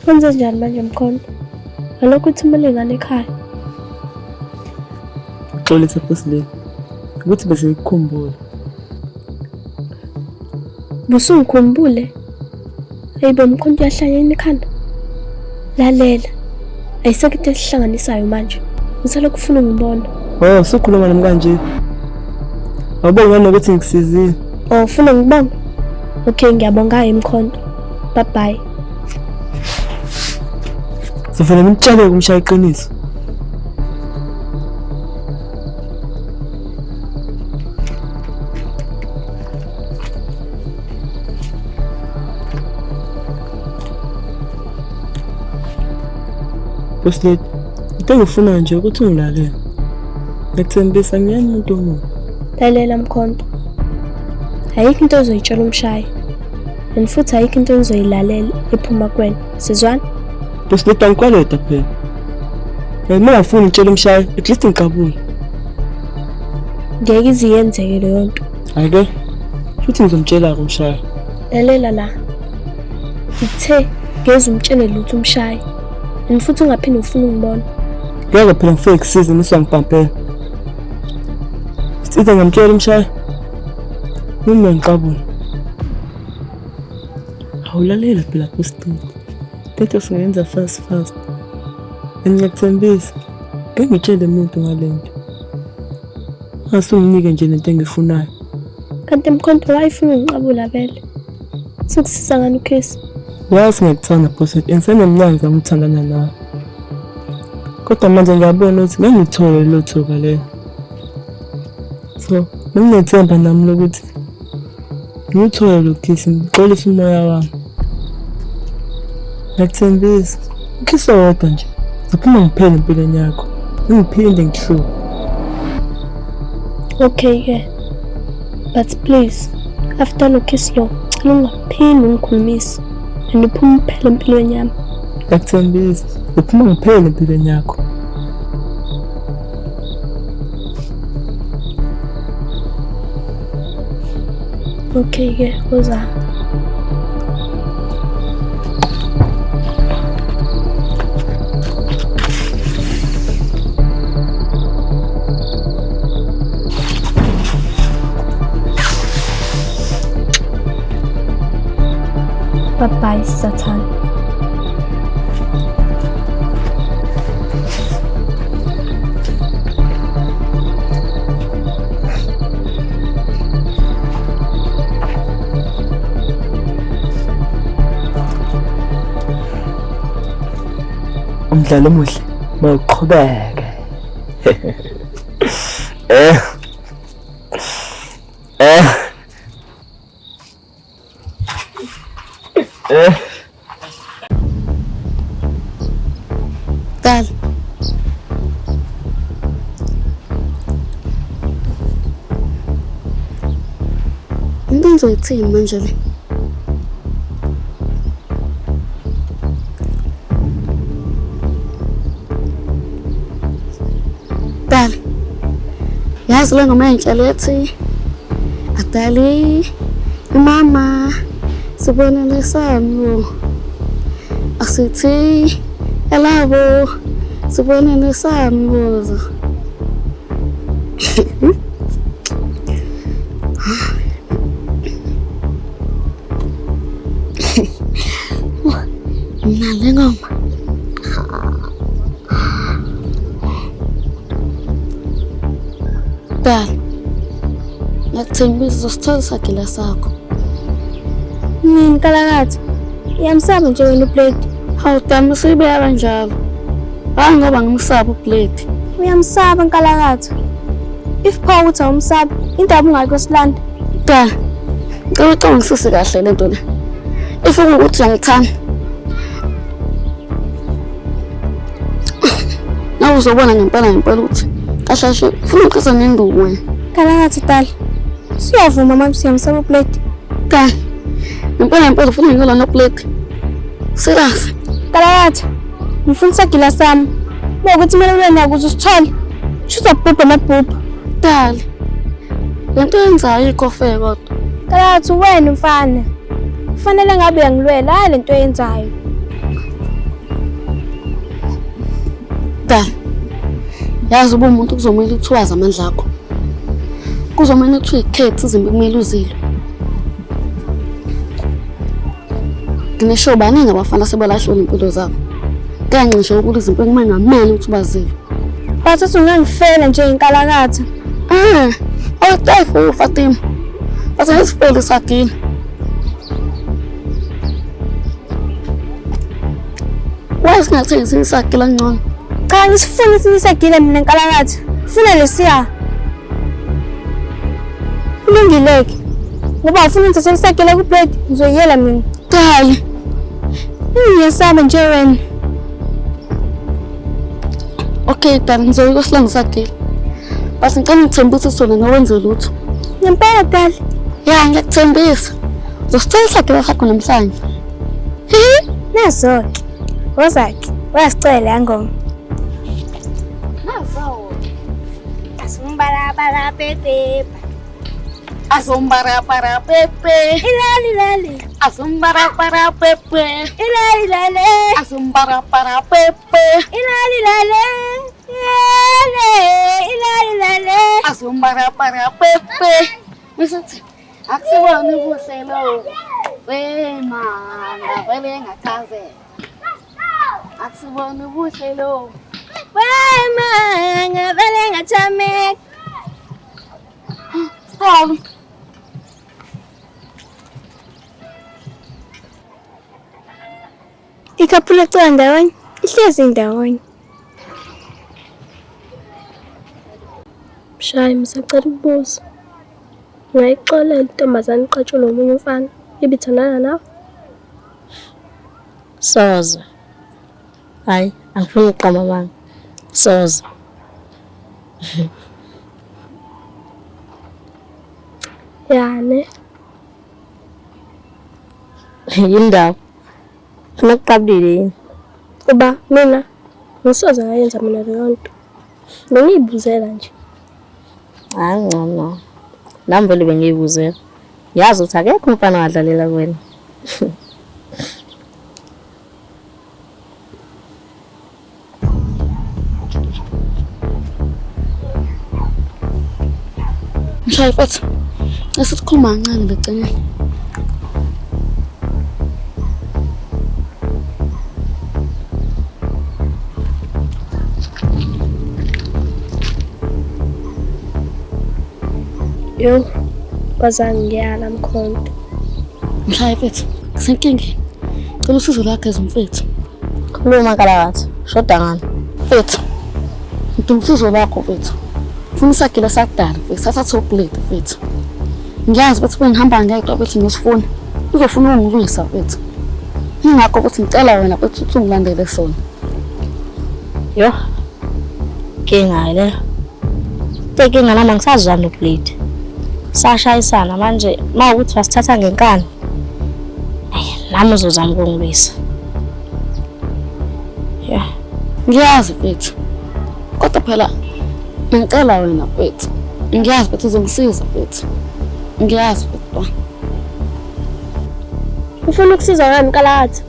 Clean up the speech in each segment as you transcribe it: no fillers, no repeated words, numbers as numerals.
Wenze njani manje Mkhonto? Ngalokhu uthumele ingane ekhaya. Xolisa Boss ukuthi bese ngikukhumbula. Busungikhumbule? Hayibo Mkhonto uyahlanya yini ekhanda? Lalela. Ayisekho into esihlanganisayo manje. Ngisalokhu ufuna ungibona. Oh, usukhuluma nami kanje. Awubongi nami ukuthi ngikusizile. Oh, ufuna ngibonge? Okay, ngiyabonga Mkhonto. Bye bye. Sifanele ngimtshele umshaya iqiniso. Boss lady, into engifuna nje ukuthi ungilalele. Ngiyakuthembisa ngiyena umuntu omubi. Lalela Mkhonto. Ayikho into ozoyitshela umshayi. And futhi ayikho into engizoyilalela ephuma kuwena. Sizwana? Boss lady angikweleta phela. Uma ungafuni ngitshele umshayi, at least ngiqabule. Ngeke ize iyenzeke leyo nto. Hhayi-ke, futhi ngizomtshela-ke umshayi. Lalela la. Ngithe ngeze umtshele lutho umshayi. And futhi ungaphinde ufune ungibona. Ngeke phela ngifike kusize uma usuyangibhampela. Size ngamtshela umshayi. Noma ngiqabule. Awulalela phela Christine. Lento singayenza fast fast. Ngiyakuthembisa. Ngeke ngitshele umuntu ngale nto. Ngase unginike nje lento engiyifunayo. Kanti Mkhonto wayefuna ungiqabula vele. Sikusiza ngani ukhesi? Yazi ngiyakuthanda Bosset, ngiseneminyaka ngizama ukuthandana nawe. Kodwa manje ngiyabona ukuthi ngeke ngithole lelo thuba lelo. So, benginethemba nami lokuthi ngiwuthole lo khisi ngixolise umoya wami. Ngiyakuthembisa, ukhisi owodwa nje, ngiphuma ngiphele empilweni yakho, ngiphinde ngihluphe. Okay ke. But please, after lo kiss lo, cela ungaphindi ungikhulumise. And uphume uphele empilweni yami. Ngiyakuthembisa, ngiphuma ngiphele empilweni yakho. Okay ke, woza. Bye bye, Satan. Umdlalo omuhle mawuqhubeke. Eh. Eh. Eh. Dali. Into ngizoyithini manje le? Dali. Yazi le ngoma entsha lethi Adali mama sibonele sami asithi elabo sibonele sami boza. Mna le ngoma. Dali, ngiyakuthembisa uzosithola isagila sakho. Nini Nkalakatha? Uyamsaba nje wena uPlate. Hawu dami usuyibeka kanjalo. Hayi ngoba ngimsaba uPlate. Uyamsaba Nkalakatha. If pho ukuthi awumsabi, indaba ungayikho silanda. Dali, ngicela ucingisise kahle le nto le. If kuwukuthi uyangithanda, nawe uzobona ngempela ngempela ukuthi kahle kahle ufuna uqhisa nenduku wena. Nkalakatha Dali. Siyavuma manje siyamsaba uPlate. Dali, ngempela ngempela ufuna ngilwa noPlate. Serious? Nkalakatha, ngifuna isagila sami. Uma ukuthi kumele ube nayo ukuze usithole. Sho uzobhubha amabhubha. Dali, le nto yenzayo ayikho fair kodwa. Nkalakatha wena mfana. Kufanele ngabe uyangilwela hayi lento oyenzayo. Dali, yazi uba umuntu kuzomele ukuthi wazi amandla akho. Kuzomele ukuthi uyikhethe izimpi kumele uzilwe. Nginesho baningi abafana sebalahlwa impilo zabo. Ngenxa nje yokuthi izimpi ekungamele ukuthi bazilwe. But uthi ungangifela nje inkalakatha. Eh, awutefu Fatima. Bathi ngisifele isagila. Why singathengisi isagila ngcono? Cha ngisifuna esinye isagila mina nkalakatha. Funa lesiya. Kulungile-ke. Ngoba ufuna ngithathe isagila kuBlade, ngizoyiyela mina. Dali. Ngiyesaba nje wena. Okay, Dali, ngizoya kosilanga isagila. But ngicela ngithembise sona ngawenze lutho. Ngempela Dali. Ya, ngiyakuthembisa. Uzosithola isagila sakho namhlanje. Nazo-ke. Woza-ke. Uyasicela leya ngoma. Nazo. Asumbalabala pepe. Azumbara para pepe. Ilali lali. Azumbara para pepe. Ilali lale. Azumbara para pepe. Ilali lale. Lale. Ilali lale. Azumbara para pepe. Misithi akusibona ubuhle lo. Wemanga vele ngachazela. Akusibona ubuhle lo. Wemanga vele ngachameka. Dali. Ikhaphula cela ndawonye, ihlezi ndawonye. Mshayi, ngisacela ukubuza. Ungayixolela intombazane iqatshelwe omunye umfana ibithandana nawe? Soze. Hayi, angifuni ukuqamba amanga. Soze. Ya ne? Yini ndaba? Ufuna kuqabulile yini? Kuba mina ngisoze ngayenza mina leyo nto. Bengiyibuzela nje. Hayi ngcono. Nami vele bengiyibuzela. Ngiyazi ukuthi akekho umfana ongadlalela kuwena. Mshayi mfethu, esikhuluma kancane begcineni. Yo, bazangiyala mkhonto. Mshayi mfethu, ngisenkingeni. Cela usizo lakho mfethu. Khuluma Nkalakatha, shoda ngani? Mfethu, ngidinga usizo lwakho mfethu. Ngifuna isagila sakudala mfethu, sathatha ublade mfethu. Ngiyazi mfethu bengihamba ngedwa mfethu ngiyosifuna. Uzofuna ukungilwisa mfethu. Yingakho ukuthi ngicela wena mfethu ukuthi ungilandele sona. Yo. Inkinga le. Inkinga nami angisazwani noBlade. Sashayisana manje mawukuthi wasithatha ngenkani. Ayi, nami uzozama ukungilwisa. Ya. Ngiyazi mfethu. Kodwa phela ngicela wena mfethu. Ngiyazi mfethu uzongisiza mfethu. Ngiyazi mfethu. Ufuna ukusizwa ngani Nkalakatha?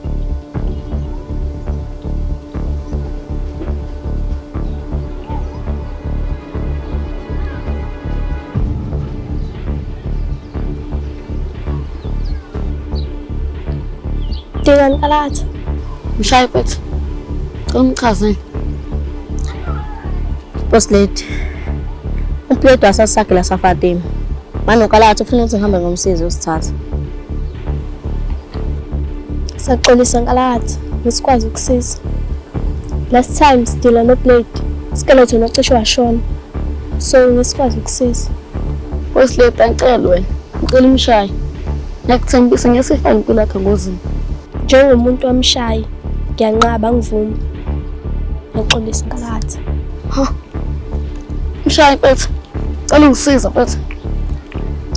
Dinga Nkalakatha. Mshayi mfethu. Cela ungichazele. Boss lady. UBlade wasasagila saFatima. Manje uNkalakatha ufuna ukuthi ngihambe ngomsizi usithatha. Saxolisa Nkalakatha, ngisikwazi ukusiza. Last time sidila noBlade, skeleton ocishe washona. So ngisikwazi ukusiza. Boss lady angicela wena. Ngicela umshayi. Ngiyakuthembisa ngeke sifake impilo yakho engozini. Njengomuntu wamshayi, ngiyanqaba angivumi. Ngiyaxolisa Nkalakatha. Mshayi mfethu. Cela ungisize mfethu.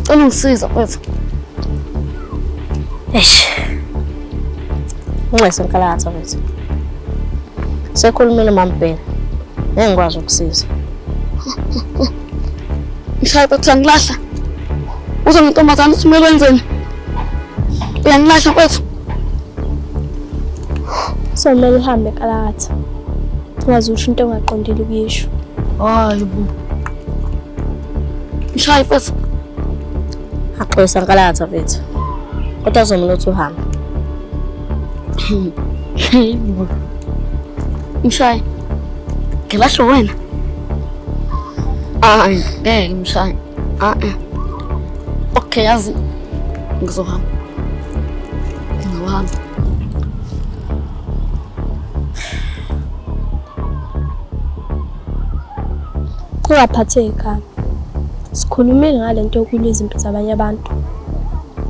Cela ungisize mfethu. Eish. Unxese Nkalakatha mfethu. Sekhulumile uMaMbhele. Ngeke ngikwazi ukusiza. Mshayi mfethu uyangilahla. Uze ngentombazane uthi kumele wenzeni? Uyangilahla mfethu. Somele uhambe Nkalakatha. Ungaze usho into ongaqondile ukuyisho. Hayi bo. Mshayi mfethu. Axolisa nkalatha mfethu. Kodwa uzomela ukuthi uhambe. Hayi bo. Mshayi. Ngilahle wena. Hayi, ngeke mshayi. Ah eh. Okay, yazi ngizohamba. Ngizohamba. Ungaphatheki kabi. Sikhulumile ngale nto yokulwa izimpi zabanye abantu.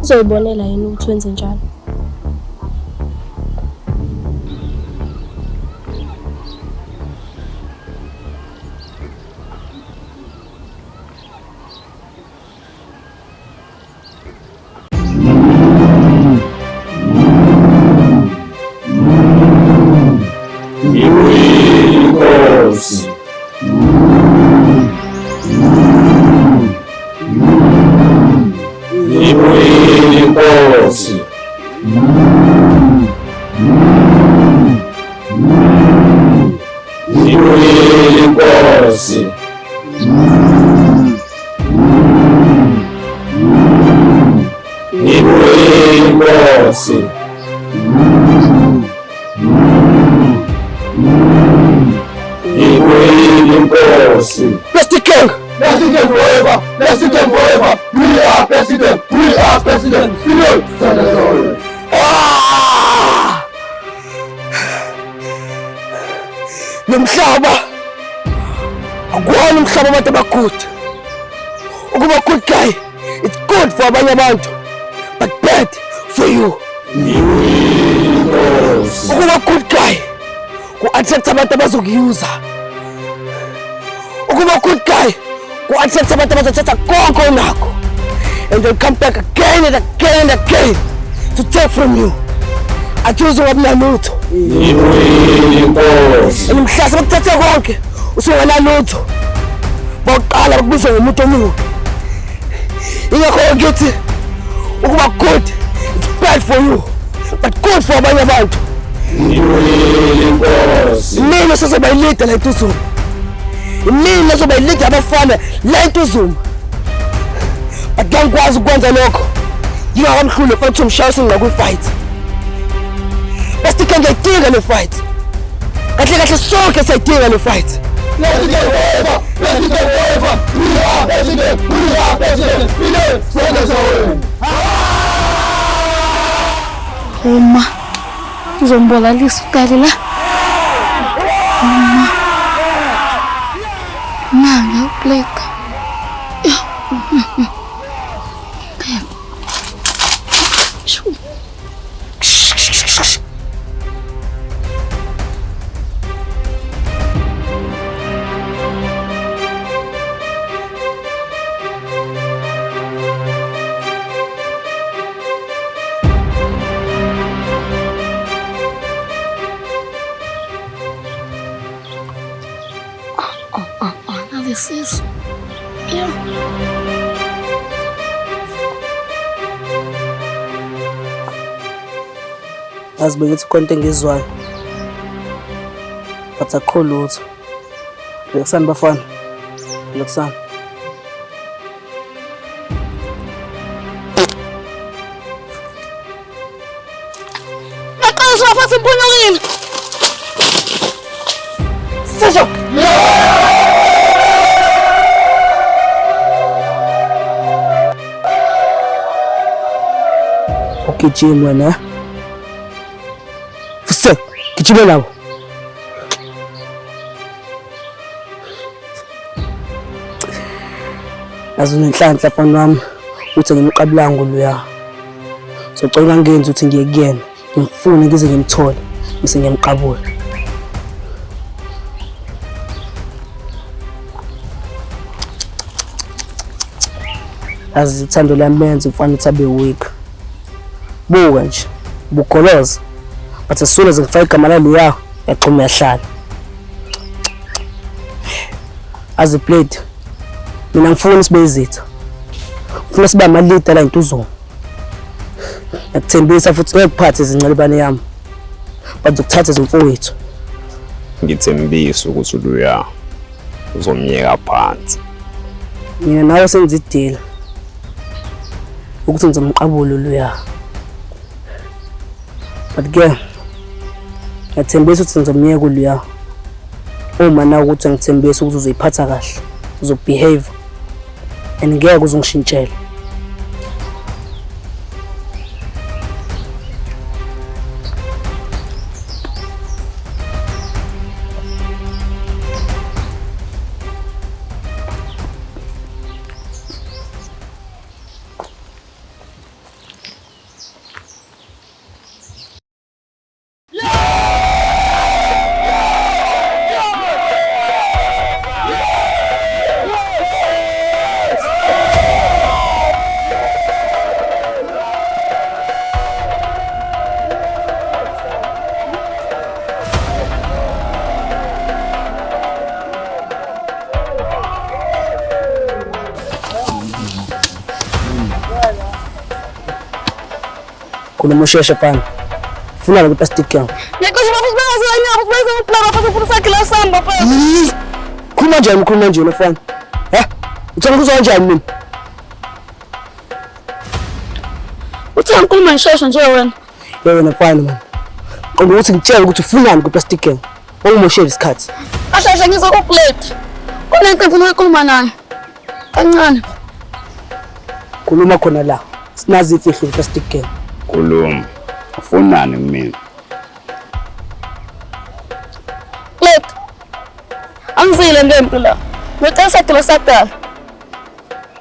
Uzoyibonela yena ukuthi wenze njalo. Inkosi. Ibuyile inkosi. Ibuyile inkosi. Ibuyile inkosi. Ibuyile inkosi. Plastic King! Plastic King forever! Plastic King forever! We are president! We are president! Spirit! Ah! Lo mhlaba akuwona umhlaba abantu abagood. Ukuba good guy, it's good for abanye abantu, but bad for you. Ukuba good guy ku-attract abantu abazokuyuza. Ukuba good guy ku-attract abantu abazothatha konke onakho. And they'll come back again and again and again to take from you. Athi uzongabi nalutho. Ibuyile inkosi. And mhla sebekuthathe konke usungenalutho. Bokuqala bakubiza ngomuntu omubi. Ingakho ngithi ukuba good it's bad for you but good for abanye abantu. Ibuyile inkosi. Mina sozoba ileader la eNtuzuma. Mina sozoba ileader abafana la eNtuzuma. But ngangikwazi ukwenza lokho. Ngingakamhlule futhi umshaya singakwi-fight. Bese ngiyayidinga le fight. Kahle kahle sonke siyayidinga le fight. Plastic King forever! Plastic King forever! We are president! We are president! Spirit! Uma uzombolalisa uqale la. Uma. Nanga upleka. Shu. Nalesisu. Yeah. Yazi bengithi khona into engizwayo. But akukho lutho. Relaxani bafana. Relaxani. Maqiniso bafethu ngiphunyukile. Sisho! Ugijima wena. Fuse, gijima nabo. Yazi unenhlanhla mfana wami uthi ngimqabulango loya. So cela ngenze ukuthi ngiye kuyena, ngimfune ngize ngimthole, bese ngiyamqabula. Yazi uthando lwamenza umfana ukuthi abe weak. Buka nje, bugoloza. But as soon as ngifaka igama laloya, yaqhuma yahlala. As a plate, mina ngifuna sibe izitha. Ngifuna sibe ama-leader la eNtuzuma. Ngiyakuthembisa futhi ngeke kuphathe izincelebane yami. But ngizokuthatha izimfowethu. Ngithembisa ukuthi luya uzomyeka phansi. Mina nawe senza idila ukuthi ngizomqabula luya. But ke ngiyathembisa ukuthi ngizomyeka uluya. Uma nawe ukuthi ngithembisa ukuthi uzoyiphatha kahle, uzobehave and ngeke uzongishintshela. Khuluma usheshe mfana. Funa le plastic yami. Ngiyacela bafethu bengaziwa bafethu benza bafethu ufuna isagila sami bafethu. Khuluma njani ukhuluma nje mfana? Eh? Uthanda ukuzwa kanjani mina? Uthi angikhuluma ngisheshe nje wena. Yebo wena mfana man. Qonda ukuthi ngitshele ukuthi ufunani ku plastic gang. Ungimoshele isikhathi. Asheshe ngizokuplate. Kunento engifuna ukukhuluma nayo. Kancane. Khuluma khona la. Sinazi imfihlo ku plastic gang. Khuluma. Ufunani kumina? Plate. Angizile ngempi la. Ngicela sagila sadala.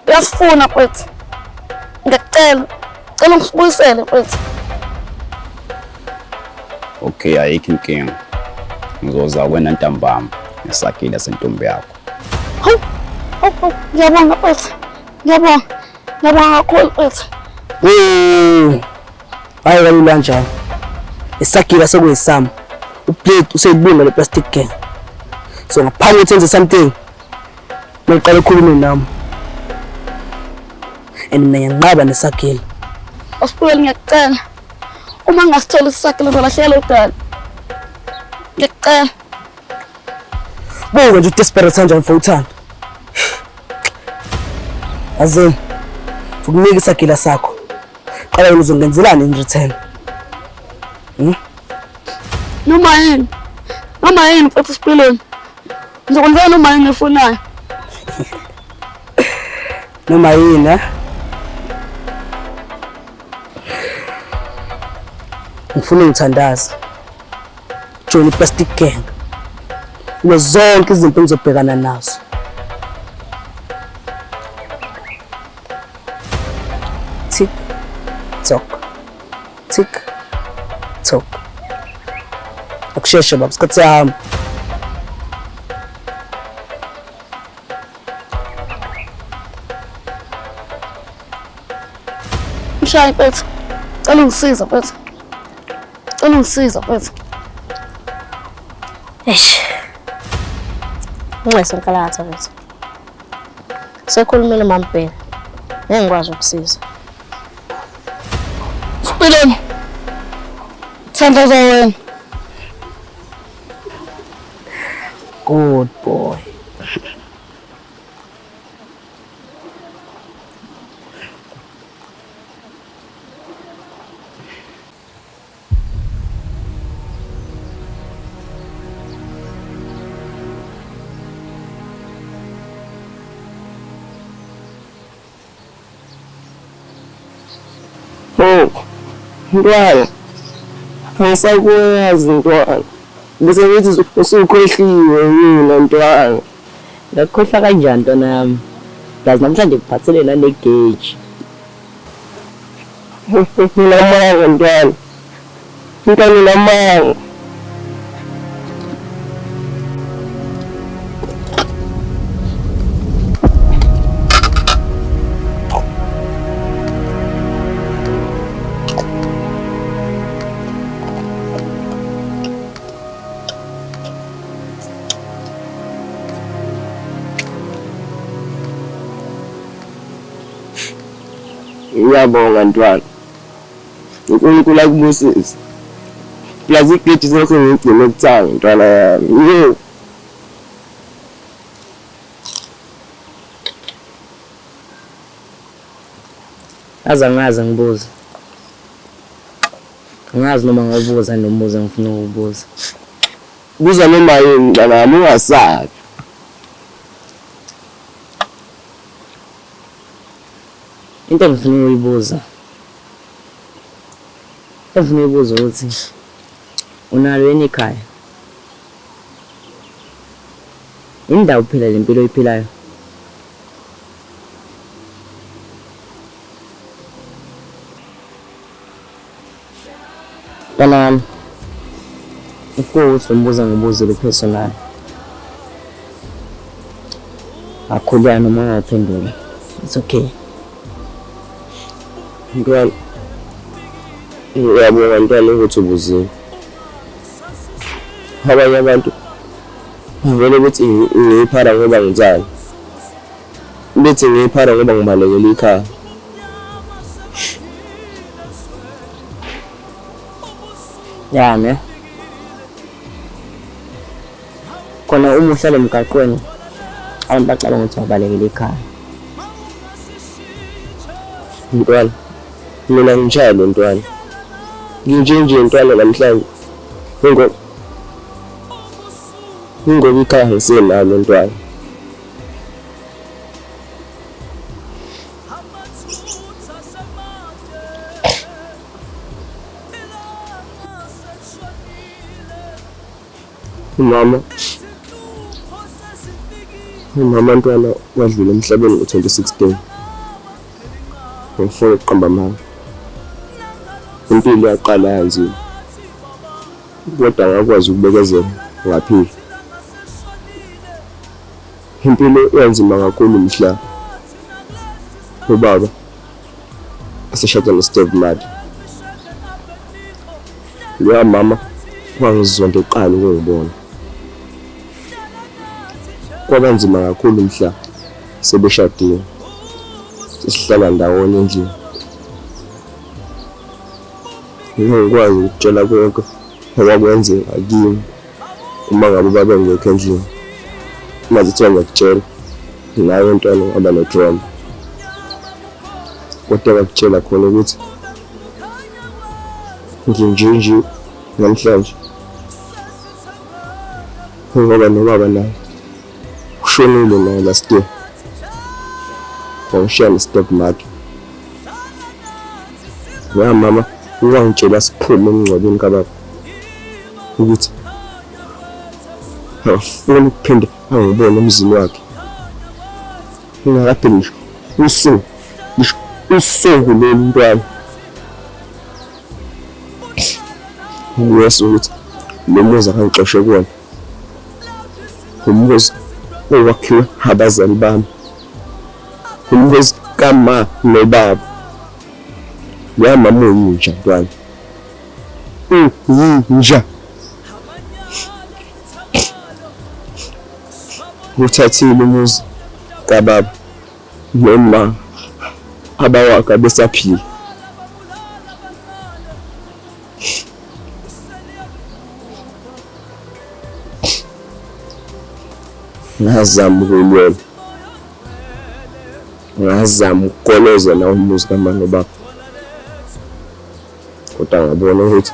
Uyasifuna mfethu. Ngiyacela. Cela ungisibuyisele mfethu. Okay, ayikho inkinga. Ngizoza wena ntambama ngesagila sentombi yakho. Hawu. Hawu, hawu. Ngiyabonga mfethu. Ngiyabonga. Ngiyabonga kakhulu mfethu. Oh. Hayi kalula kanjalo. Isagila sekuyisami. Uplate useyibunga le plastic gang. So ngaphambi kokuthi enze something, ngiqala ukhulume nami. And mina ngiyanqaba nesagila. Osibuyele ngiyakucela. Uma ngingasitholi isisagila ngizolahlela udala. Ngiyakucela. Buka nje udesperate kanjani for uthando. Azini. Ukunika isagila sakho. Qala wena uzongenzelani in return? Hmm? Noma yini. Noma yini mfethu sipilweni. Ngizokwenzela noma yini efunayo. Noma yini eh? Ngifuna ungithandaze. Join i-plastic gang. Kulo zonke izinto engizobhekana nazo. Tick tock. Tick tock. Akusheshe baba, isikhathi siyahamba. Mshayi mfethu. Cela ungisize mfethu. Cela ungisize mfethu. Eish. Unxese nkalakatha mfethu. Sekhulumile uMaMbhele. Ngeke ngikwazi ukusiza. Sipileni. Thandaza wena. Good boy. Oh, ntwana, angisakwazi ntwana. Bese ngithi usukhohliwe mina ntwana. Ngakukhohlwa kanjani ntwana yami? Plus namhlanje ngikuphathele nane-gauge. Nginamanga ntwana. Ntwana unamanga. Ngiyabonga ntwana. uNkulunkulu akubusise. Plus iglitch selokhu ngiyigcine ekuthanga ntwana yami. Yo. Aze angaze ngibuze. Angazi noma ngawubuza nombuzo engifuna ukuwubuza. Buza noma yini mntwana wami ungasabi. Into engifuna ukuyibuza. Engifuna ukuyibuza ukuthi unalo yini ikhaya? Indawo phela le mpilo oyiphilayo. Mntwana wami, ufike ukuthi lo mbuzo engibuzile upersonal. Akhuleka noma ungawuphenduli. It's okay. Mntwana, ngiyabonga mntwana ukuthi ubuzile. Abanye abantu bavele ukuthi ngiyiphara ngoba ngithanda. Bethi ngiyiphara ngoba ngibalekela ikhaya. Ya ne. Khona uma uhlala emgaqweni abantu bacabanga ukuthi wabalekela ikhaya. Mntwana, mina ngitshalo mntwana. Nginje nje mntwana namhlanje. Ingoba ingoba ikhaya ngisenalo mntwana. Umama umama ntwana wadlula emhlabeni ngo-2016. Ngifuna ukuqamba amanga. Impilo yaqala yanzima. Kodwa ngakwazi ukubekezela ngaphila. Impilo yanzima kakhulu mhla ubaba eseshada no-step mother. Loya mama wangizonda eqala ukungibona. Kwaba nzima kakhulu mhla sebeshadile, sesihlala ndawonye endlini. Ngeke ngikwazi ukukutshela konke okwakwenzeka kimi uma ngabe ubaba engekho endlini. Uma kuthiwa ngiyakutshela, nawe ntwana ungaba ne-trauma. Kodwa ngakutshela khona ukuthi nginje nje namhlanje ngoba nobaba naye ushonile naye last year. Wangishiya ne-step mother. Loya mama wangitshela siphume emngcwabeni kababa ukuthi akafuni ukuphinde angibone emzini wakhe. Ngingakapheli ngisho usuku, ngisho usuku lolu mntwana. Worse ukuthi lo muzi akangixoshe kuwona umuzi owakhiwe abazali bami, umuzi kama nobaba. Loya mama uyinja mntwana, uyinja. Uthathile umuzi kababa noma abawakha besaphila. Ngazama ukulwela, ngazama ukukolozela umuzi kamama nobaba, kodwa ngabona ukuthi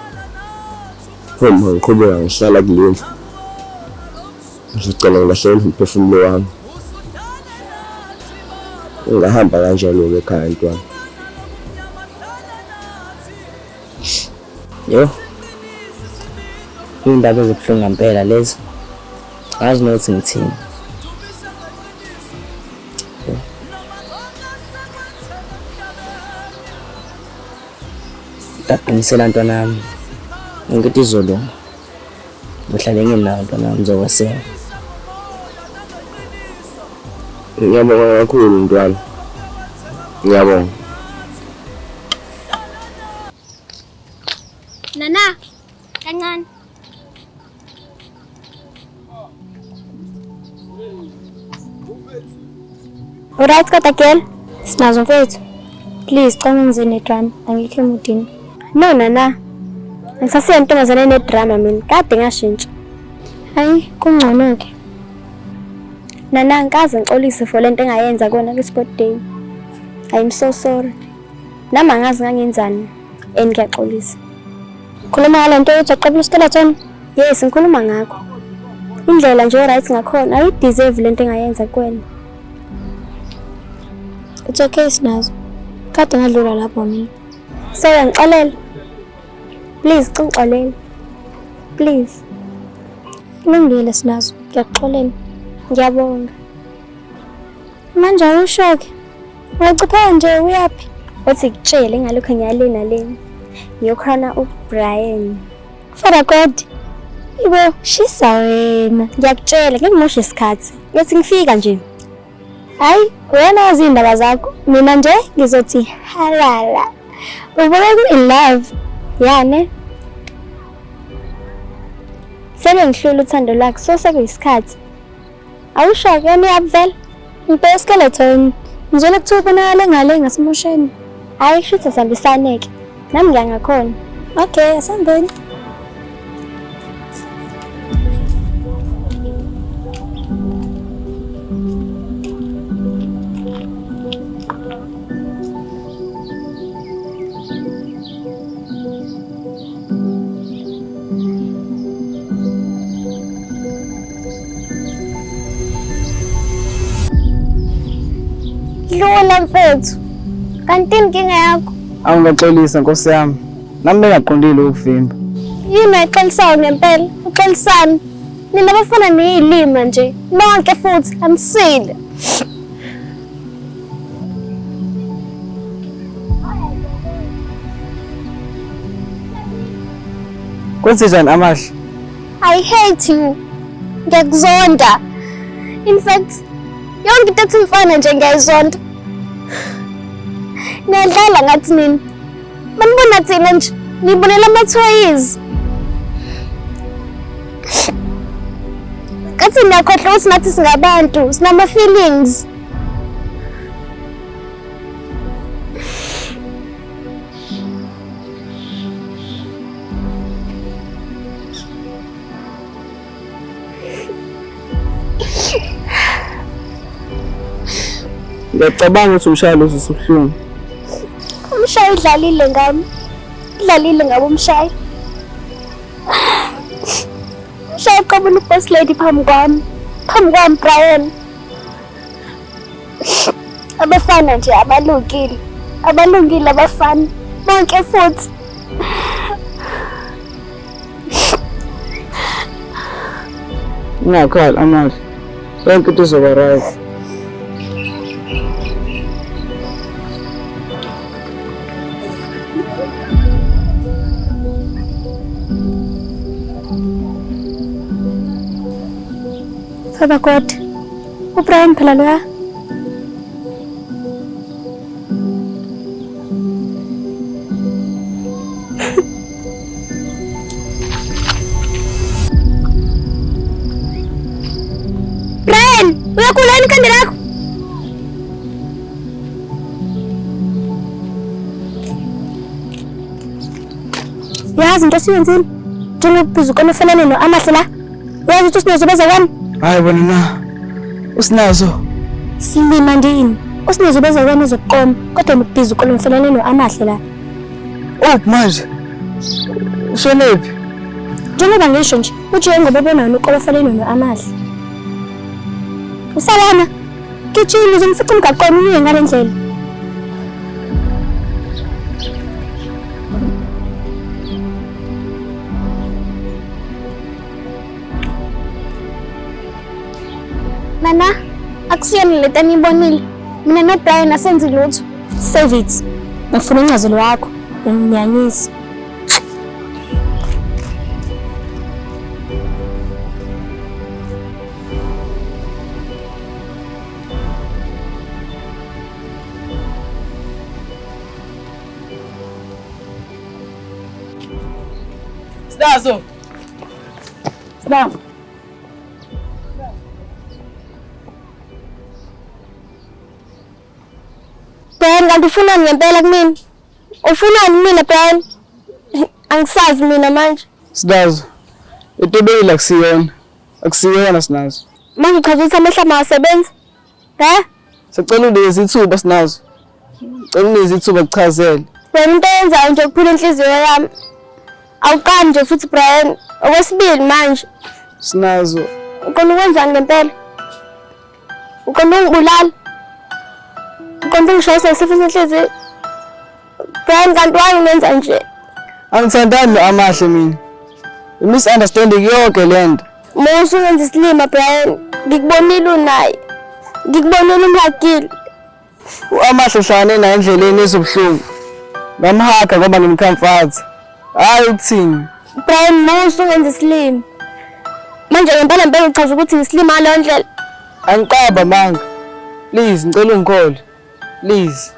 uma ngiqhubeka ngihlala kule ndlu ngizogcina ngilahlekelwe umphefumulo wami. Ngingahamba kanjalo-ke ekhaya ntwana. Yo. Iy'ndaba ezibuhlungu ngampela lezi. Angazi nokuthi ngithini. Ngaqinisela ntwana yami. Yonke into izolunga. Ngihlale nginawe ntwana yami ngizokweseka. Ngiyabonga kakhulu ntwana. Ngiyabonga. Nana, kancane. Alright kodwa girl, sinazo mfethu. Please cela ungenze ne-drama, angikho emudini. No Nana. Ngisasiya intombazane enedrama mina, kade ngashintsha. Hayi, kungcono-ke. Nana ngikaze ngixolise for lento engayenza kona kwi-sport day. I'm so sorry. Nami angazi ngangenzani and ngiyaxolisa. Khuluma ngale nto yokuthi waqabula uskeleton? Yes, ngikhuluma ngakho. Indlela nje right ngakhona ayi-deserve lento engayenza kuwena. It's okay Sinazo. Kade ngadlula lapho mina. So uyangixolela? Please, ngixolele. Please. Kulungile Sinazo, ngiyakuxolela. Ngiyabonga. Manje awusho-ke. Ungacipheka nje uyaphi? Uthi kutshele ngalokho ngiyale nalena. Ngiyokhona uBrian. Father God. Ibo, shisa wena. Ngiyakutshela, ngeke ngimoshe isikhathi. Ngiyothi ngifika nje. Hayi, wena wazi iy'ndaba zakho. Mina nje ngizothi halala. Ubukeka u-in love. Ya ne? Sebengihlula uthando lwakhe, so sekuyisikhathi. Awusho-ke wena uyaphi vele? Ngibheke skeleton. Ngizwela kuthiwa ubonakale ngale ngasemosheni. Hhayi kushuthi asihambisane-ke. Nami ngiya ngakhona. Okay, asihambeni. Dlula mfethu. Kanti inkinga yakho? Awu ngiyaxolisa nkosi yami. Nami bengaqondile ukuvimba. Yini ayixolisayo ngempela? Uxolisani? Nina bafana niyilima nje. Nonke futhi anisile. Kwenzenjani Amahle? I hate you. Ngiyakuzonda. In fact, yonke into ethi mfana nje ngiyayizonda. Niyadlala ngathi nini. Manibona thina nje, nibonela ama-toys. Kathi niyakhohlwa ukuthi nathi singabantu, sinama-feelings. Ngiyacabanga ukuthi umshaya lo uzwisa ubuhlungu. Umshayi udlalile ngami. Udlalile ngabo umshayi. Umshayi uqabula uboss lady phambi kwami. Phambi kwami Brian. Abafana nje abalungile. Abalungile abafana. Bonke futhi. Ungakhali Amahle. Yonke into izoba right. Father God, uBrian phela loya. Brian, uyagula yini ikhanda lakho? Yazi into osuyenzile? Njengokubiza ukona ufanele no-Amahle la. Uyazi ukuthi uSinazo beza kwami? Hayi bona na. Usinazo. Silima ndini. Usinazo beza kwami uzokuqoma, kodwa ngikubiza ukona ufanele no-Amahle la. Uphi manje? Ushonephi? Njengoba ngisho nje, uJay ngoba ebona wena uqola ufanele no-Amahle. Usalana. Gijima uzomfica emgaqweni uye ngale ndlela. Nana, akusiyona lento eniyibonile. Mina noBrian asenzi lutho. Save it. Ngifuna incazelo yakho. Unginyanyisa. Sinazo. Sinazo. Brian, kanti ufunani ngempela kumina? Ufunani kumina, Brian? Angisazi mina manje. Sinazo. Itobeli akusiyona. Akusiyona Sinazo. Manje uchaza ukuthi amehlo ami awasebenzi? He? Sicela uneze ithuba Sinazo. Cela uneze ithuba kuchazele. Wena into oyenzayo nje ukuphula inhliziyo yami. Awuqali nje futhi Brian. Okwesibili manje. Sinazo. Uqonda ukwenzani ngempela? Uqonda ungibulala? Uqonda ungishayisa isifo senhliziyo? Brian kanti why ungenza nje? Angithandani no-Amahle mina. I-misunderstanding yonke le nto. Musa ungenza isilima Brian. Ngikubonile unaye. Ngikubonile umhagile. U-Amahle uhlangane naye endleleni ezobuhlungu. Ngamhaga ngoba ngimkhamfatha. Hhayi ukuthini. Brian musa ungenza isilima. Manje ngempela ngempela uchaza ukuthi ngisilima ngaleyo ndlela. Angiqaba manga. Please ngicela ungikholwe. Please.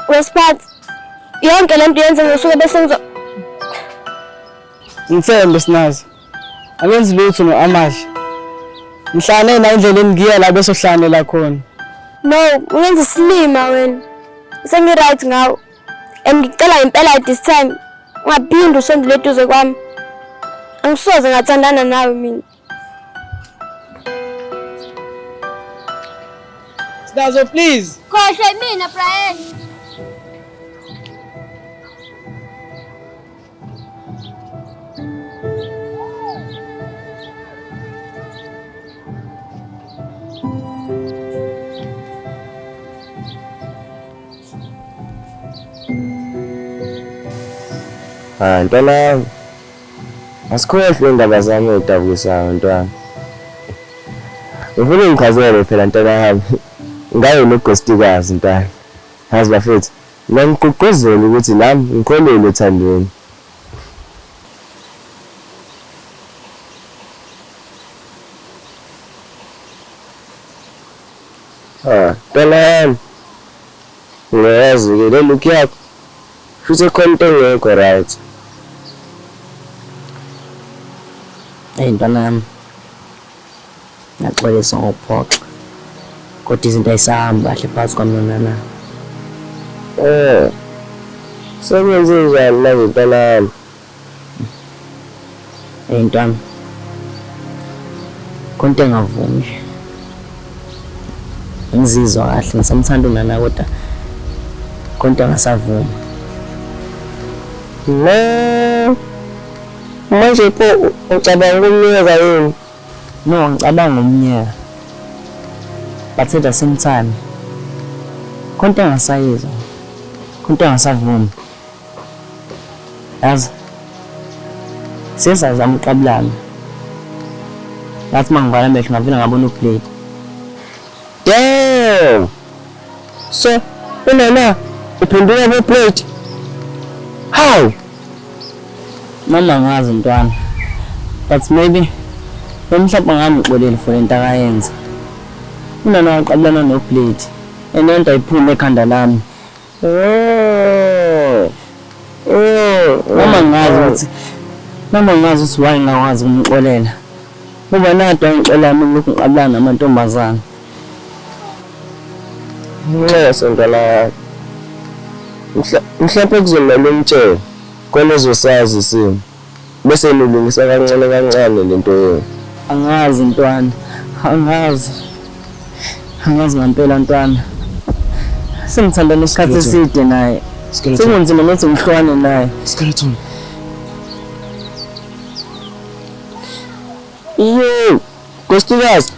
Wesiphathi yonke le nto yenze ngosuke bese ngizo Ngithembe Sinazo. Akenzi lutho no-Amahle. Ngihlangane naye endleleni ngiya la bese uhlanganela khona. No, ungenza isilima wena. Sengi-right ngawe. And ngicela impela this time ungaphinde usondele eduze kwami. Angisoze ngathandana nawe mina. Sinazo please. Khohlwe mina Brian. Ah, ntwana yami. Asikhohlwe indaba zami ey'dabukisayo ntwana. Ngifuna ungichazele phela ntwana yami. Ngayo nogostikazi ntwana. Yazi bafethu, ngiyangigqugquzela ukuthi nami ngikholelwe ethandweni. Ah, ntwana yami. Ngiyazi-ke le look yakho. Futhi khona into engekho right. Eyi ntwana yami, ngiyaxolisa ngokuphoxa kodwa izinto ayisahambi kahle phakathi kwami noNana. Eh. Sekwenze njani manje ntwana yami? Eyi ntwana, khona into engavumi. Angizizwa kahle, ngisamthanda uNana kodwa khona into engasavumi. No. Manje pho ucabanga ukumyeka yini? No, ngicabanga umnyeka. But at the same time, khona into engasayizwa, khona into engasavumi. Yazi, sesazama ukuqabulana. Ngathi uma ngivala amehlo ngavele ngabona uBlade. Damn! So, unana uphenduka kuBlade? How? Noma ngazi ntwana. But maybe mhlawumbe ngamxoleli for lento akayenza. Unana waqabulana noBlade. And lento ayiphume ekhanda lami. Oh. Oh. Noma ngazi ukuthi noma ngazi ukuthi why ngingakwazi ukumxolela. Ngoba nade wangixolela mina lokhu ngiqabulana namantombazane. Nxese ntwana yami. Mhlawumbe kuzomele umtshele khona ezosazi isimo. Bese nilungisa kancane kancane lento yenu. Angazi ntwana, angazi. Angazi ngampela ntwana. Sengithandana isikhathi eside naye. Sekunzima nokuthi ngihlukane naye. Skeleton. Iyo, Nkosikazi.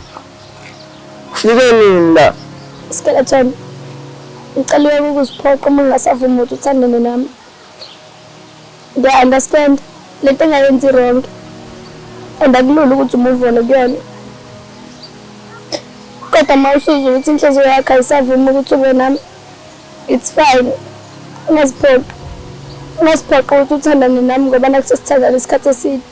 Ufike nini la? Skeleton. Ngicela uyeke ukuziphoqa uma ungasavumi ukuthi uthandane nami. Ngiya-understand lento engayenzi wrong. And akulula ukuthi umove on kuyona. Kodwa uma usuzwa ukuthi inhliziyo yakho ayisavumi ukuthi ube nami, it's fine. Ungaziphoqi. Ungaziphoqi ukuthi uthandane nami ngoba nathi sesithandana isikhathi eside.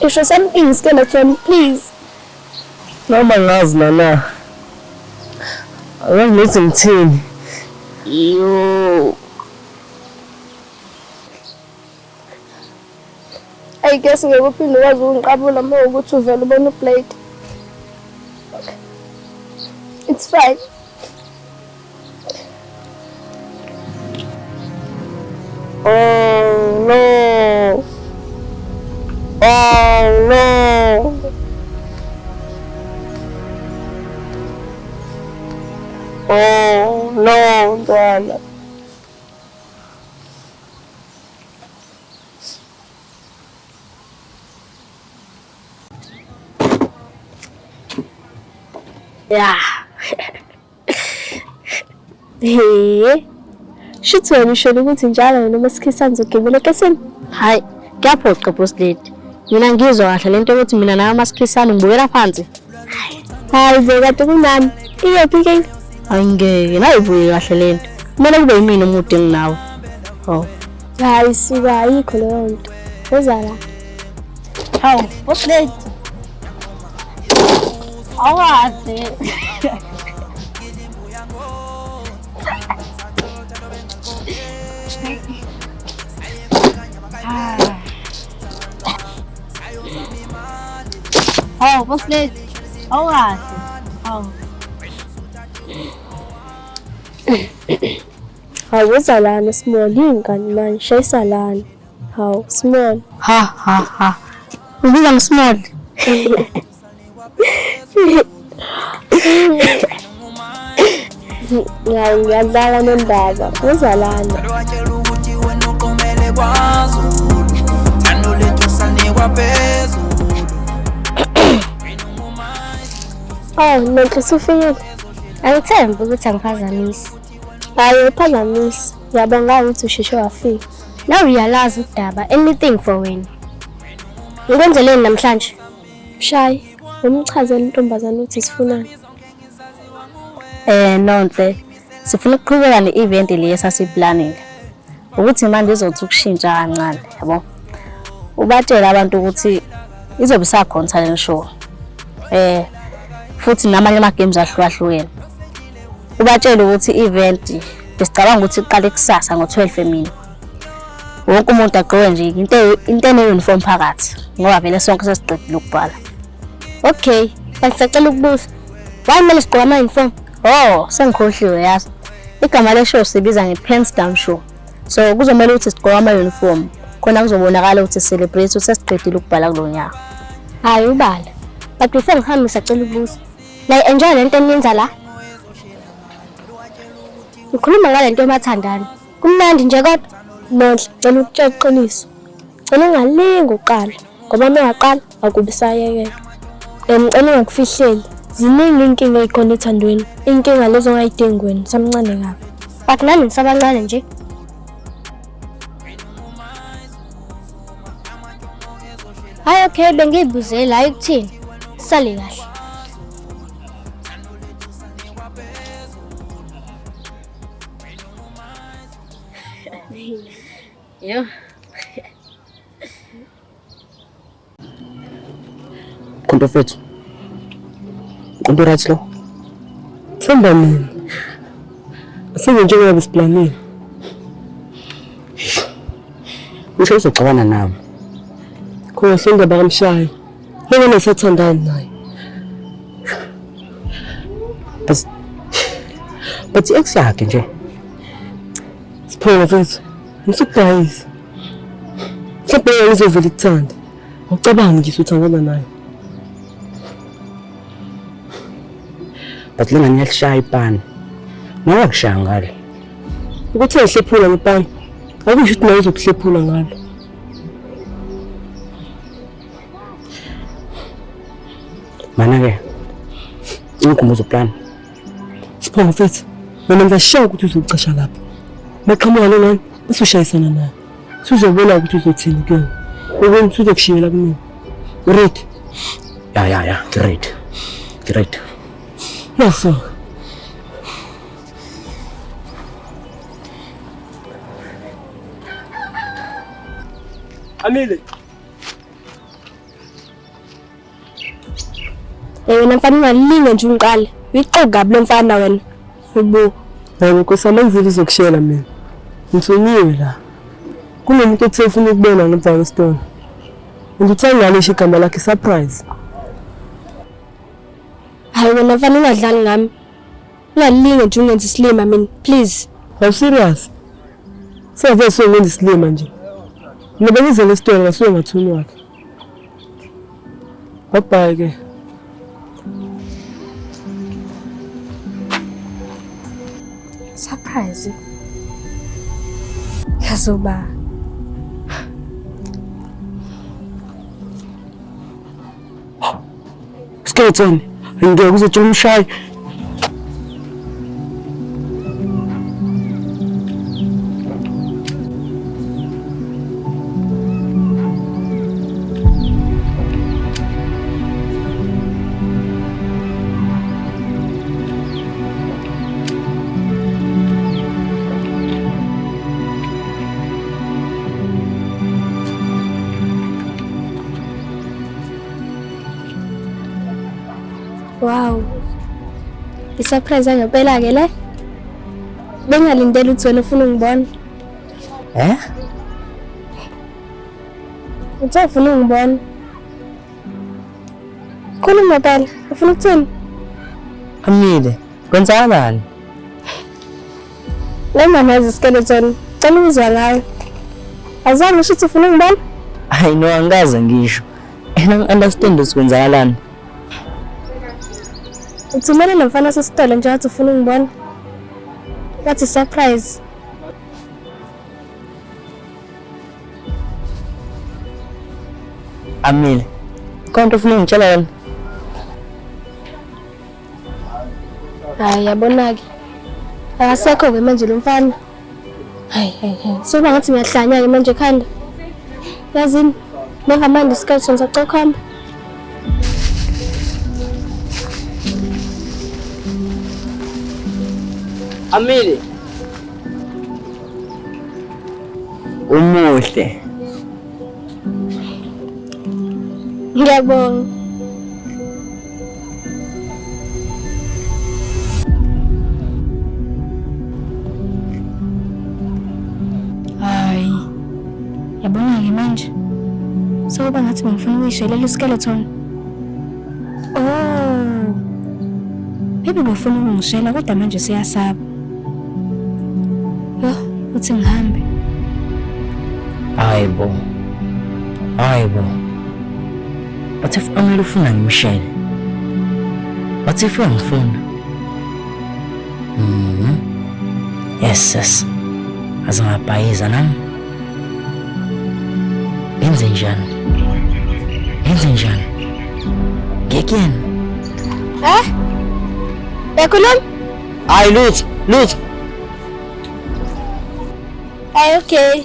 Isho something Skeleton, please. Noma ngazi nana. Angazi nokuthi ngithini. Iyo. I guess ngeke uphinde ukwazi ukungiqabula uma ukuthi uvele ubona uBlade. It's fine. Oh no. Oh no. Oh no, ntwana. Yeah. Hey. Shuthi wena usholo ukuthi njalo wena uma sikhisana uzogibela ekesini? Hayi, kuyaphoqa boss lady. Mina ngizwa kahle lento yokuthi mina nawe masikhisana ngibukela phansi. Hayi bo kade kunami. Iyephi inkinga? Angeke, nayibuye kahle lento. Kumele kube yimina omude nginawe. Oh. Hayi suka ayikho leyo nto. Woza la. Hawu, boss lady. Awazi. Hawu, boss lady. Awazi. Hawu. Hawu woza lana small ingane manje shayisa lana. Hawu small. Ha ha ha. Ubiza ngismall. Hawu ngiyadlala nondaba. Woza lana. Oh, Nonhle usufikile. Angithembi ukuthi angiphazamisi. Hayi uphazamisi. Ngiyabonga ukuthi usheshe wafika. Now uyalazi udaba, anything for wena. Ngikwenzeleni namhlanje? Mshayi, umchazele intombazane ukuthi sifunani. Nonhle, sifuna ukuqhubeka ne-event le esasiplanile. Ukuthi manje izothi ukushintsha kancane, yabo. Ubatshele abantu ukuthi izobe isakhona talent show. Futhi namanye ama-games ahlukahlukene. Ubatshele ukuthi i-event besicabanga ukuthi iqale kusasa ngo-12 emini. Wonke umuntu agqoke nje into ene-uniform phakathi ngoba vele sonke sesiqedile ukubhala. Okay, but ngisacela ukubuza. Why kumele sigqoke ama-uniform? Oh, sengikhohliwe yazi. Igama le-show sibiza nge-Pants Down Show. So kuzomele ukuthi sigqoke ama-uniform khona kuzobonakala ukuthi celebrate sesiqedile ukubhala kulo nyaka. Hayi ubala. But before ngihambe ngisacela ukubuza. Nayi-enjoy le nto eniyenza la? Ngikhuluma ngale nto yomathandana. Kumnandi nje kodwa. Nonhle, cela ukutshela iqiniso. Cela ungalingi uqala ngoba uma ungaqala akubi sayekela. Ngicela ungakufihleli. Ziningi iy'nkinga ey'khona ethandweni. Iy'nkinga lezo ongayidingi wena usamncane kabi. But nami ngisabancane nje. Hayi okay, bengiyibuzela hayi ukuthini. Sale kahle. Yo. Khonto fethu. Khonto right lo. Themba mina. Asenze njengoba besiplanile. Usho uzoxabana nami. Khohlwa indaba kaMshayi. Yena nesathandana naye. But i-ex yakhe nje. Sipho mfethu. Ngisukudayisa. Mhlawumbe yena uzovela ikuthande. Awucabangi nje uthandana naye. But le ngane iyalishaya ipani. Nawe akushaya ngalo. Ukuthi ayihlephula ngepani. Akusho ukuthi nawe uzokuhlephula ngalo. Mana-ke, ungikhumbuza uplan. Sipho mfethu, mina ngizashiya ukuthi uzocisha lapho. Baqhamuka lo ngane bese ushayisana naye. Sizobona ukuthi uzothini kuyona. Ubona uzokushiyela kumina. Ready? Ya, great. Great. Naso. Amile. Wena mfana ungalinge nje ungiqale. Uyixoki kabi lo mfana wena. Ubu. Hayi Nkosi amenzile uzokushela mina. Ngithunyiwe la. Kunomuntu othe ufuna ukubona ngemva kwesitolo. Ngithe ngalisho igama lakhe surprise. Hayi wena mfana ungadlali ngami. Ungalinge nje ungenza isilima mina, please. Are you serious? Siyavele suke isilima nje. Mina bengizele esitolo ngasuke ngathuni wakhe. Bye bye ke. Surprise. Yazoba. Skeleton, ngeke uzotshela umshayi. Wow. I-surprise yangempela ke le. Bengalindele ukuthi wena ufuna ungibona. Eh? Uthe ufuna ungibona. Khuluma phela, ufuna ukuthini? Amile, kwenzakalani? Le mama yazi skeleton. Cela ukuzwa ngayo. Azange usho ukuthi ufuna ungibona? Hayi no, angikaze ngisho. And I understand ukuthi kwenzakalani. Uthumele lo mfana sesitolo nje wathi ufuna ungibona. Wathi surprise. Amile, konke ufuna ungitshela yona? Hayi yabona-ke. Akasekho-ke manje lo mfana. Hayi hayi hayi. Soba ngathi ngiyahlanya-ke manje ekhanda. Yazini, never mind isikhathi ngisacela ukuhamba. Amile. Umuhle. Ngiyabonga. Hayi. Yabona-ke manje. Sekuba ngathi bengifuna ukuyishelela iskeleton. Oh. Maybe befuna ukungishela kodwa manje siyasaba. Yo, uthi ngihambe. Hayi bo. Hayi bo. What if Amile ufuna ngimshele? What if uyangifuna? Mhm. Yes, yes. Azingabhayiza nami. Ngenze njani? Ngenze njani? Ngeke yena. Eh? Uyakhuluma? Hayi lutho, lutho. Hayi okay.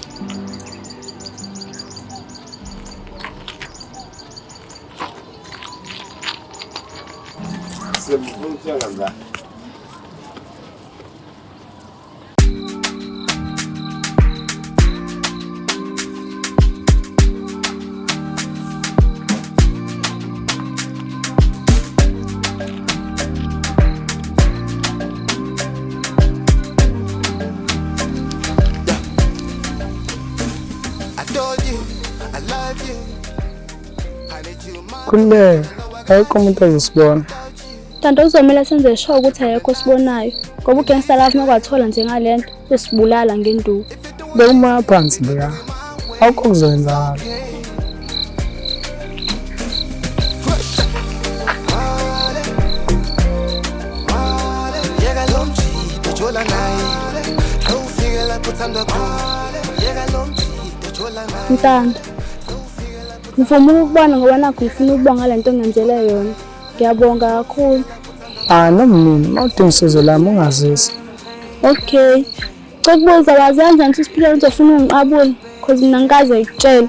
Khululeka, ayikho umuntu ozosibona. Ntando kuzomele senze sure ukuthi ayekho osibonayo ngoba ugangster life makwathola njengalento usibulala ngenduku. Beka umoya phansi leya. Awukho kuzokwenzakala. Ntando, ngifuna ukubona ngoba nakho ngifuna ukubonga le nto ongenzele yona. Ngiyabonga kakhulu. Ah, noma nini, uma udinga usizo lami ungazisi. Okay. Cela ukubuza wazi kanjani ukuthi uSiphilele uzofuna ungiqabula? Cause mina ngikaze ngikutshele.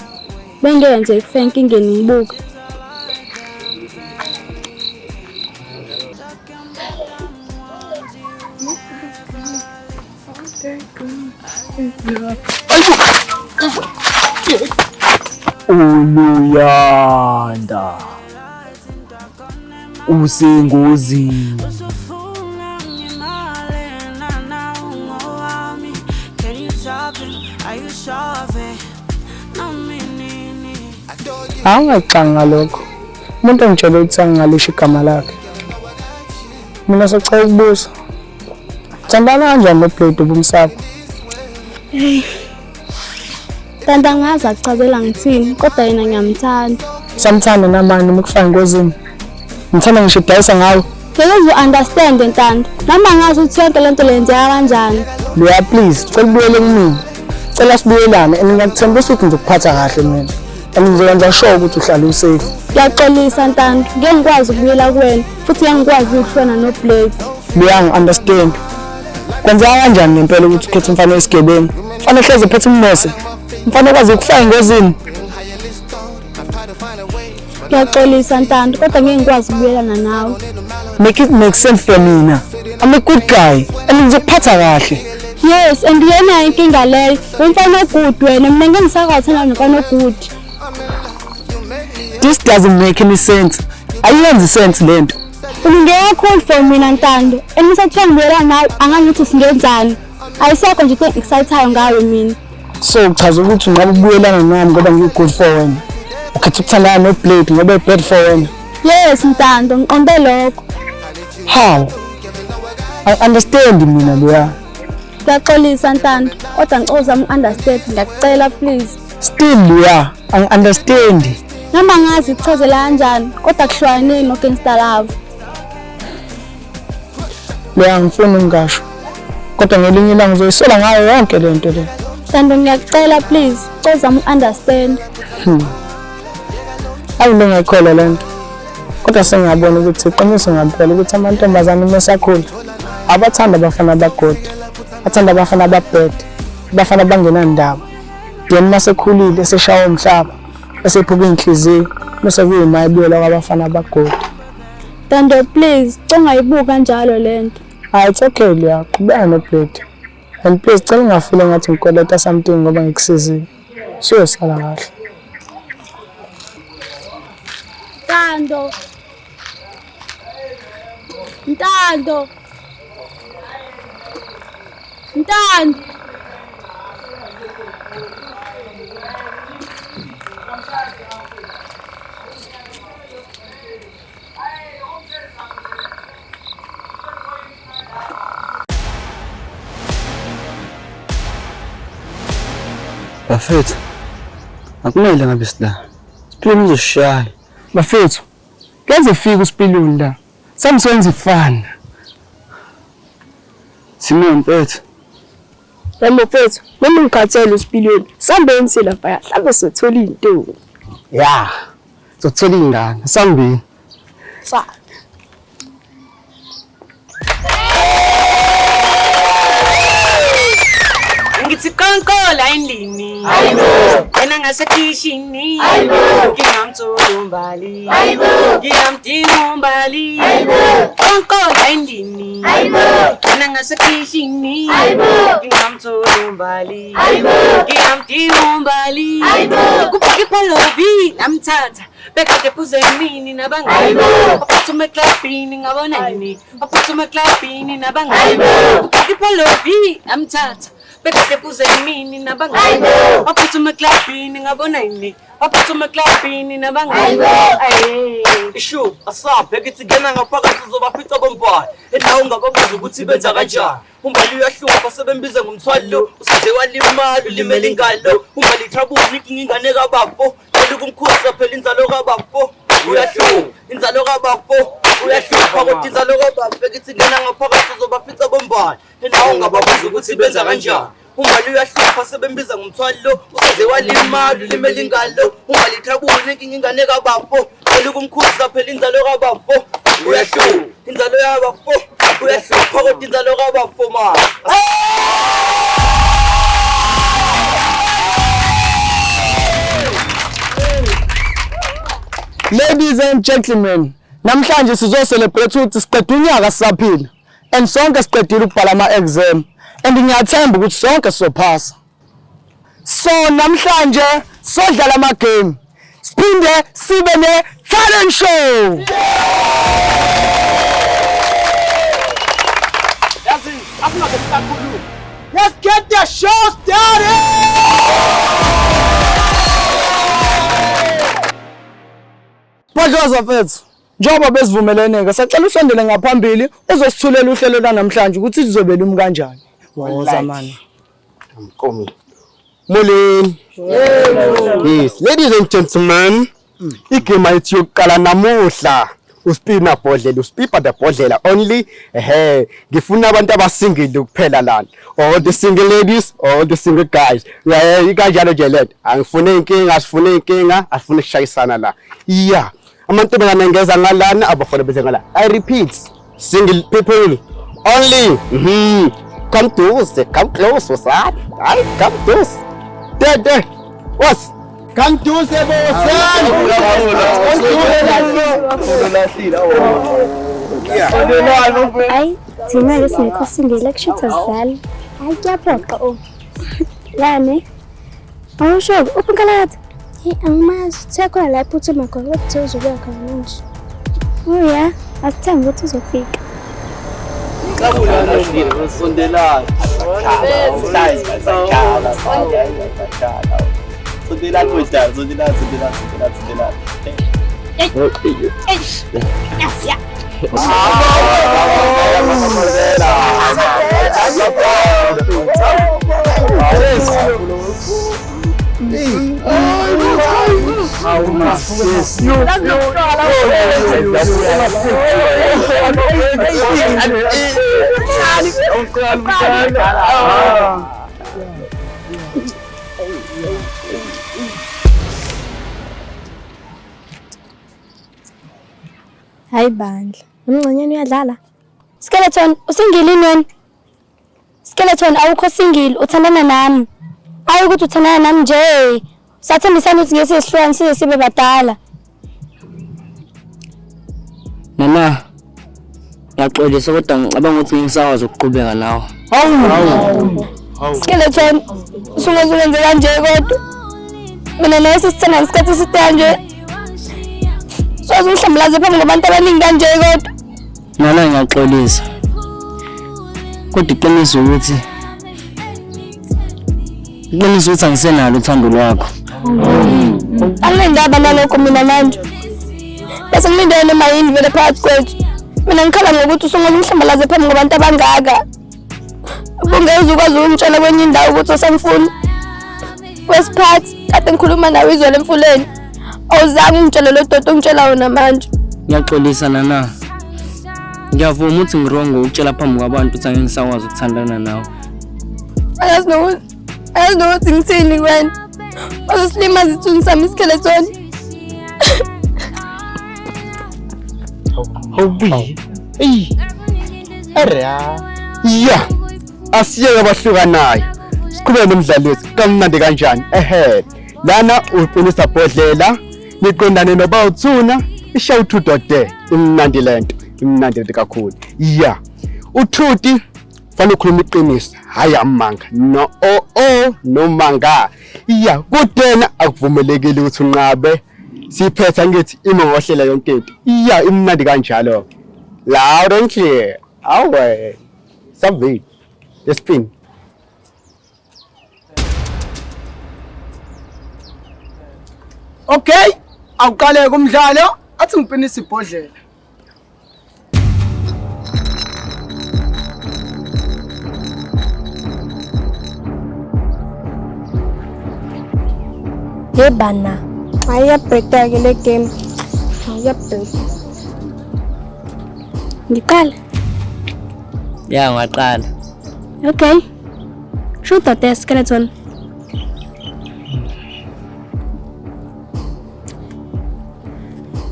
Bengeke nje kufe enkingeni ngibuka. Uluyanda usengozini. Awungacanga ngalokho. Umuntu ongitshele ukuthi angingalisho igama lakhe. Mina sacela ukubuza. Uthandana kanjani noBlade ubumsaba? Hey. Kanti angazi akuchazela ngithini kodwa yena ngiyamthanda. Samthanda namani noma ukufaka engozini. Ngithanda ngisho udayisa ngawe. Ngeke uze understand Ntando. Nami angazi ukuthi yonke lento lenzeka kanjani. Leya please, cela ubuyele kumina. Cela sibuyelane and ngiyakuthembisa ukuthi ngizokuphatha kahle mina. And ngizokwenza sure ukuthi uhlala usafe. Ngiyaxolisa Ntando, ngeke ngikwazi ukubuyela kuwena futhi ngeke ngikwazi ukuhlwana noBlade. Leya ngi-understand. Kwenzeka kanjani ngempela ukuthi ukhethe umfana oyisigebengu? Umfana ohlezi ephethe ummese. Umfana okwazi ukufaka engozini. Ngiyaxolisa Ntando, kodwa ngeke ngikwazi ukubuyelana nawe. Make it make sense for mina. I'm a good guy and ngizokuphatha kahle. Yes, and iyona inkinga leyo. Umfana ogood wena, mina ngeke ngisakwazi ukuthandana nomfana ogood. This doesn't make any sense. Ayenzi sense lento. Ulunge kakhulu for mina Ntando. And ngisathiwa ngibuyela nawe, angazi ukuthi singenzani. Ayisekho nje into engi-excite-ayo ngawe mina. So uchaza ukuthi unqaba ukubuyelana nami ngoba ngiyi-good for wena. Ukhetha ukuthandana noBlade ngoba e-bad for wena. Yes Ntando, ngiqonde lokho. How? I understand mina leya. Ngiyaxolisa Ntando, kodwa ngicela uzame uku-understand, ngiyakucela please. Still leya, angi-understand. Noma ngazi kuchazela kanjani, kodwa kuhlukane no-gangster love. Leya angifuni ukungasho. Kodwa ngelinye ilanga uzoyisola ngayo yonke le nto le. Ntando ngiyakucela please, ngicela uzame uku-understand. Ayi into engayikholwa le nto. Kodwa sengiyabona ukuthi iqiniso ngampela ukuthi amantombazane uma esakhula abathanda abafana abagood, bathanda abafana ababad, abafana abangenandaba. Then uma sekhulile eseshawa umhlaba, esephuka iy'nhliziyo, bese kuyima ebuyela kwabafana abagood. Ntando please, ngicela ungayibuki kanjalo le nto. Hayi it's okay Leya, qhubeka noBlade. And please cela ungafeel ngathi ngikweleta something ngoba ngikusizile. Siyosala kahle. Ntando. Ntando. Ntando. Bafethu, akumele ngabe sila. Sipiloni uzosishaya. Bafethu, keze ifike usipiloni la. Samsenza ifana. Simon mfethu. Yebo mfethu, noma ngikhathele usipiloni. Sambeni silapha, mhlawumbe sothola intombi. Ya, sothola ingane. Sambeni. Sa. Ngithi konkola endlini. Wena ngasekhishini. Ngingamthola umbali. Ngingamdinga umbali. Konkola endlini. Wena ngasekhishini. Ngingamthola umbali. Ngingamdinga umbali. Kubheka ipholovi ngamthatha. Bekade phuze emini nabangani. Baphuthuma eklabhini ngabona yini. Baphuthuma eklabhini nabangani. Kubheka ipholovi ngamthatha. Bekade phuze emini nabangani. Baphuthuma eklabhini ngabona yini. Baphuthuma eklabhini nabangani. Aye. Ishu asaphe kithi ngena ngaphakathi uzobafica bombali. Enawo ungababuza ukuthi benza kanjani. Umbali uyahlupha sebembiza ngomthwalo. Usize walimala ulimele ingalo. Umbali trouble inkinga ingane kabafo. Cela ukumkhuza phela inzalo kabafo. Uyahlupha inzalo kabafo. Uyahlupha kodwa inzalo kabafo kithi ngena ngaphakathi uzobafica bombali. Enawo ungababuza ukuthi benza kanjani. Umbali uyahlupha sebembiza ngomthwalo. Usize walimala ulimele ingalo. Umbali trouble inkinga ingane kabafo. Cela ukumkhuza phela inzalo kabafo. Uyahlupha inzalo yabafo. Uyahlupha kodwa inzalo kabafo ma. Ladies and gentlemen, namhlanje sizo-celebrate ukuthi siqeda unyaka sisaphila and sonke siqedile ukubhala ama-exam and ngiyathemba ukuthi sonke sizophasa. So namhlanje sodlala ama-game siphinde sibe ne-talent show. Yazi asingabe sisakhuluma. Let's get the show started! Madloza mfethu, njengoba besivumelene-ke sacela usondele ngaphambili uzosithulela uhlelo lwanamhlanje ukuthi lizobe lumi kanjani. Woza mani. Mkomi. Molweni. Yes, ladies and gentlemen, igame yethu yokuqala namuhla uspina bhodlela, uspipa the bhodlela only. Ehe, ngifuna abantu abasingle kuphela lana. All the single ladies, all the single guys. Yeah, ikanjalo nje lento. Angifune inkinga, asifune inkinga, asifune kushayisana la. Yeah. Amantombazane ngeza ngalana, abafana beze ngala. I repeat, single people only. Come close, come close, son. Hayi, come close. Dede, what's Come close, son. Hayi, thina-ke singekho single kusho ukuthi asidlali. Hayi kuyaphoqa o. Lani? Awusho, uphi unkalakatha? Hey, angimazi. Uthe khona la ephuthuma khona, kodwa uthe uzobuya khona manje. Oh ya, asithembe ukuthi uzofika. Sondelani. Sondelani kodwa, sondelani, sondelani, sondelani, sondelani. Hayi bandla, umncanyana uyadlala. Skeleton, usingile yini wena? Skeleton, awukho single, uthandana nami. Ayi ukuthi uthandana nami nje. Sathembisana ukuthi ngeke sihlukane size sibe badala. Nana, ngiyaxolisa kodwa ngicabanga ukuthi ngisakwazi ukuqhubeka nawe. Hawu. Skeleton, usungaze wenze kanje kodwa. Mina nawe sisithanda isikhathi eside kanje. Soze uhlambalaze phambi kwabantu abaningi kanje kodwa. Nana ngiyaxolisa. Kodwa iqiniso ukuthi angisenalo uthando lwakho. Anginendaba nalokho mina manje. Bese ngilindele noma yini vele phakathi kwethu. Mina ngikhala ngokuthi usungaze uhlambalaze phambi kwabantu abangaka. Ubungeke ukwazi ukungitshela kwenye indawo ukuthi usangifuni. Wesiphathi, kade ngikhuluma nawe izolo emfuleni. Awuzange ungitshele lo doti ongitshela wona manje. Ngiyaxolisa Nana. Ngiyavuma ukuthi ngiwrong ngokutshela phambi kwabantu ukuthi angeke ngisakwazi ukuthandana nawe. Angazi nokuthi ngithini kuwena. Uzosilimaza isithunzi sami iskeleton. Hawu. Ey. Ara. Yeah. Asiyeke abahlukanayo. Siqhubeke nomdlalo wethu kamnandi kanjani? Ehe. Lana uqinisa bhodlela, niqondane noBawuthuna, ishawu 2.de. Imnandi lento, imnandi lento kakhulu. Yeah. Uthuti fanele ukhuluma iqiniso, hayi amanga. No o o no manga. Yeah, kudena akuvumelekile ukuthi unqabe. Siphetha ngithi ima ngohlela yonke into. Yeah, imnandi kanjalo. Loud and clear. Awe. Sabit. Let's spin. Okay, awuqaleke umdlalo, athi ngipinise ibhodlela. Hey bana, ayiyabheda ke le game. Ayiyabheda. Ngiqala. Ya ngaqala. Okay. Shoot the skeleton.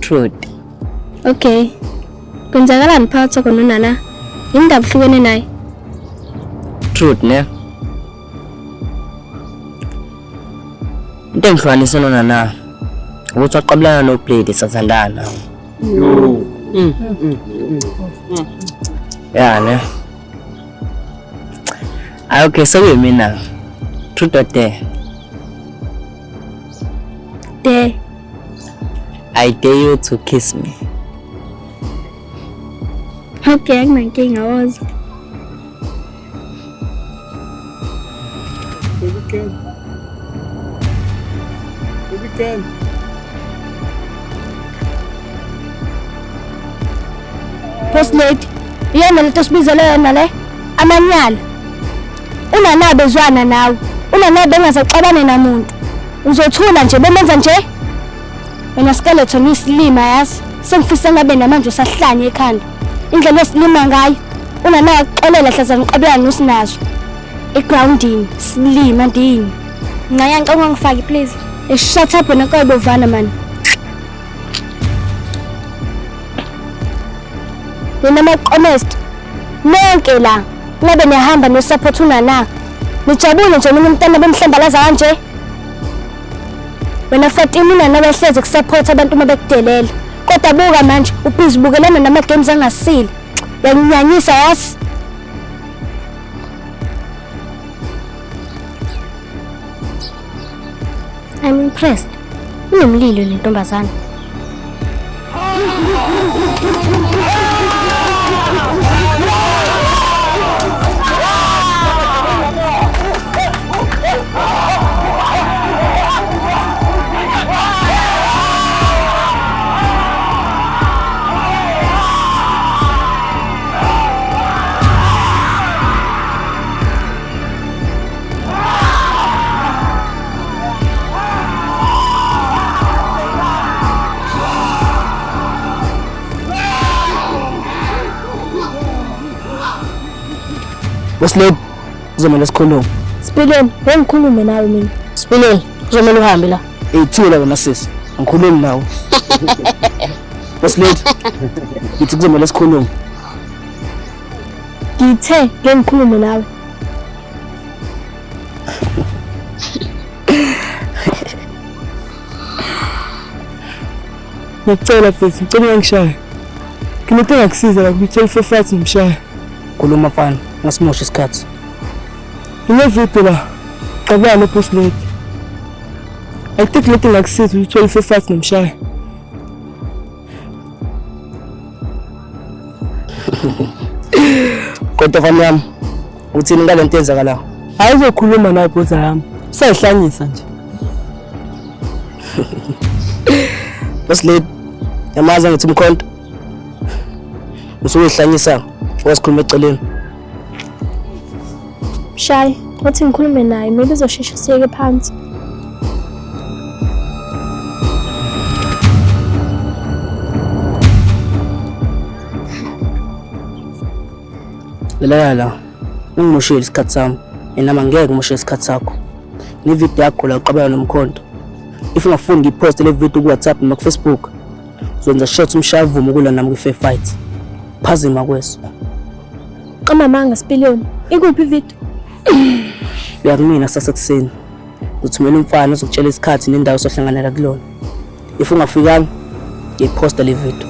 Truth. Okay. Kwenzakalani phakathi kwakho noNana? Yini ndaba uhlukene naye? Truth ne? Into engihlukanise noNana ukuthi waqabulana noBlade sathandana. Ya ne? Okay, sekuyimina. Truth or dare? Dare. I dare you to kiss me. Okay, anginankinga woza. Baby Ken. Baby Ken. Boss lady, iyona lento osibizele yona le? Amanyala. Unana bezwana nawe. Unana bengasaxabane namuntu. Uzothula nje bemenza nje? Wena skeleton isilima yazi. Sengifisa ngabe namanje usahlanye ekhanda. Indlela osilima ngayo. Unana akuxolela hlazana uqabelana nosinazo. Egroundini, silima ndini. Ngaya ngicela ungangifaki please. Shut up wena kayibovana man. Nina maqomest. Nonke la ngabe niyahamba no support unana. Nijabule nje mina umntana bemhlambalaza kanje. Wena Fatima unana wehleze kusupport abantu uma bekudelela. Kodwa buka manje ubhizi bukelana nama games angasile. Uyanginyanyisa yazi. I'm impressed. Unomlilo le ntombazana. Boss lady, kuzomele sikhulume. Sipiloni, ngikhulume nawe mina. Sipiloni, kuzomele uhambe la. Eh, thula wena sisi. Angikhulumi nawe. Boss lady, ngithi kuzomele sikhulume. Ngithe ngikhulume nawe. Ngiyacela mfethu, ngicela ungangishayi. Nginento engakusiza la kwi-12 fight ngimshaya. Khuluma mfana, ungasimosha isikhathi. Ngine-video la. Qabana no-boss lady. I think lento engakusiza ukuthi uthole fight nomshaya. Kodwa mfana yami, uthini ngale nto eyenzakalayo? Hayi uzokhuluma nawe bhoza yami. Usayihlanyisa nje. Boss lady, yamazi ngithi umkhonto. Usuyihlanyisa, wasikhuluma eceleni. Shayi, wathi ngikhulume naye, maybe uzosheshe siyeke phansi. Lalela la, ungimoshile isikhathi sami, nami angeke ngimoshe isikhathi sakho. Ne-video yakho la uqabela nomkhonto. If ungafuni ngiposte le video ku-WhatsApp noma ku-Facebook, uzokwenza short umshaya avume ukulwa nami kwi-fair fight. Phazima kweso. Qamba amanga Sipiloni. Ikuphi ivideo? Fika kumina kusasa ekuseni. Uzothumela umfana ozokutshela isikhathi nendawo sohlanganela kulona. If ungafikanga, ngiyiposta le video.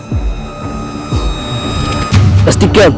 Plastic girl.